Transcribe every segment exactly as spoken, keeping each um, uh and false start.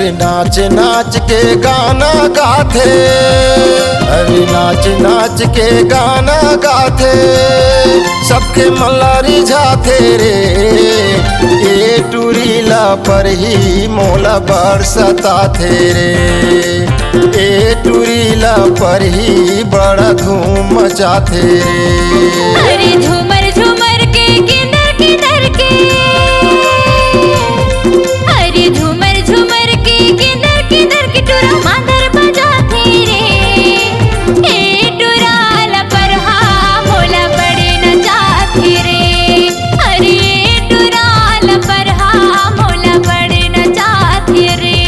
नाच नाच के गाना गाथे, अरे नाच नाच के गाना गाथे, सबके मन ला रिझाथे रे। ए टूरी ला परही मोला बड़ सताथे रे, ए टूरी ला परही बड़ा धूम मचाथे रे। अरे झूमर झूमर के, किंदर किंदर के, अरे झूमर झूमर के, किंदर किंदर के टूरा मांदर बजाथे रे। ए टूरा ला परहा मोला बड़े नचाथे रे। अरे ए टूरा ला परहा मोला बड़े नचाथे रे।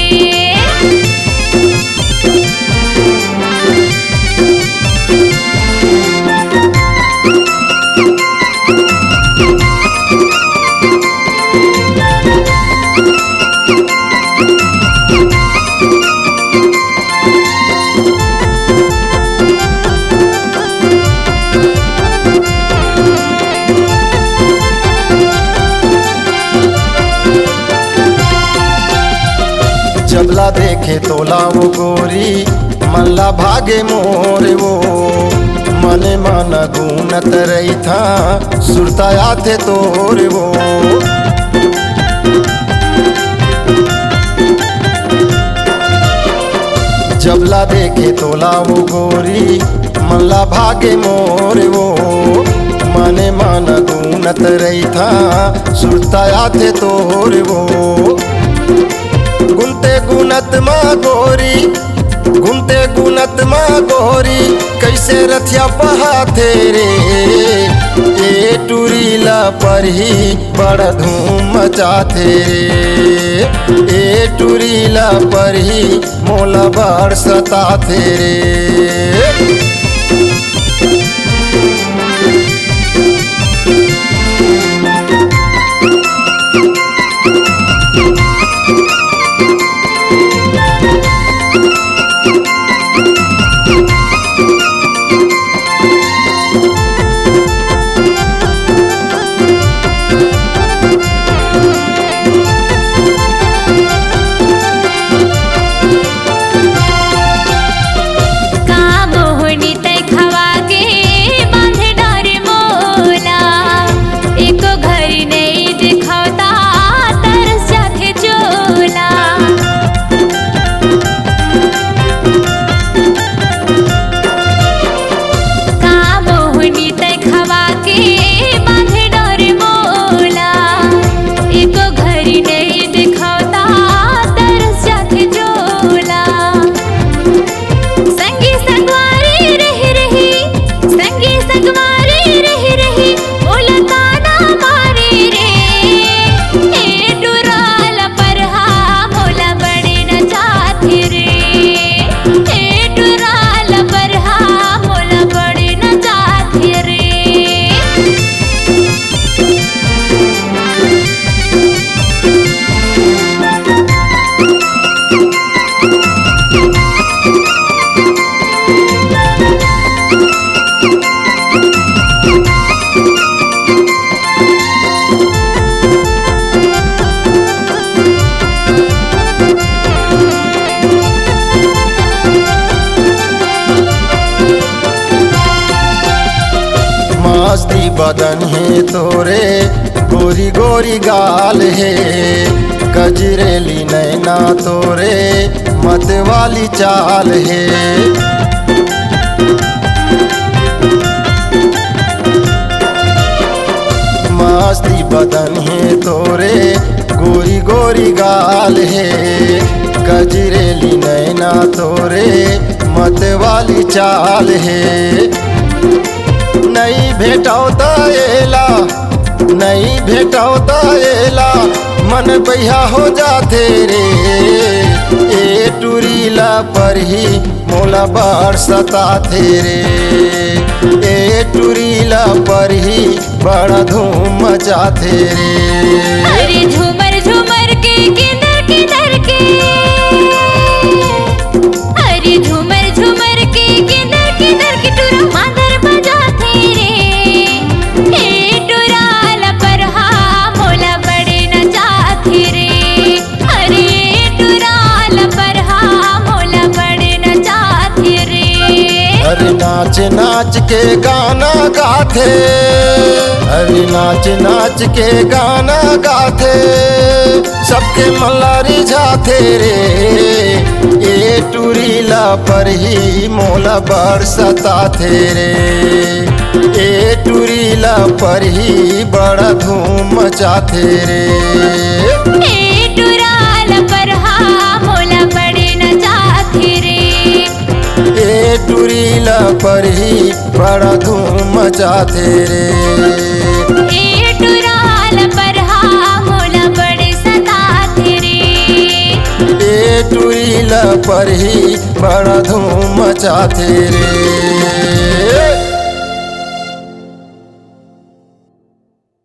जब ला देखे तोला वो गोरी, मन ला भागे मोर वो। मने मन गुनत रहिथा, सुरता आथे तोर वो। जब ला देखे तोला वो गोरी, मन ला भागे मोर वो। मने मन गुनत रहिथा, सुरता आथे तोर वो। गुनते गुनत मा गोरी, गुनते गुनत मा गोरी, कइसे रथिया बहाथे रे। ए टूरी ला परही बड़ धूम मचाथे रे, ए टूरी ला परही मोला बड़ सताथे रे। का मोहनी तै खवा के बांधे डर मोला, एको घरी नइ दिखौता तरस जाथे चोला। का मोहनी तै खवा के बांधे डर मोला, एको घरी नइ दिखौता तरस जाथे चोला। संगी संगवारी रही रही, संगी संगवारी रही रही, मोला ताना मारे रे। ए टुरा ला परहा मोला बड़े नचाथे रे, ए टुरा ला परहा मोला बड़े नचाथे रे। मस्ती बदन हे तोरे, गोरी गोरी गाल हे, गजरेली नैना तोरे, मत वाली चाल हे। मस्ती बदन हे तोरे, गोरी गोरी गाल हे, गजरेली नैना तोरे, मत वाली चाल हे। नइ भेटौं त एला, नइ भेटौं त एला, मन बइहा हो जाथे रे। ए टुरी ला परही मोला बड़ सताथे रे, ए टुरी ला परही बड़ा धूम मचाथे रे। अरे झूमर झूमर के, किंदर किंदर के, अरे झूमर झूमर के, किंदर किंदर के टुरा मांदर बजाथे रे। ए टुरा ला परहा मोला बड़े नचाथे रे। अरे टुरा नाच के गाना गाथे, अरे नाच नाच के गाना गाथे, सबके मन ला रिझाथे रे। ए टूरी ला परही मोला बड़ सताथे रे, ए टूरी ला परही बड़ा धूम मचाथे रे। ए टूरा ला परहा मोला बड़े नचाथे रे। ए टूरी ला परही बड़ा धूम मचाथे रे। ए टूरा ला परहा मोला बड़े सताथे रे। ए टूरी ला परही बड़ा धूम मचाथे रे।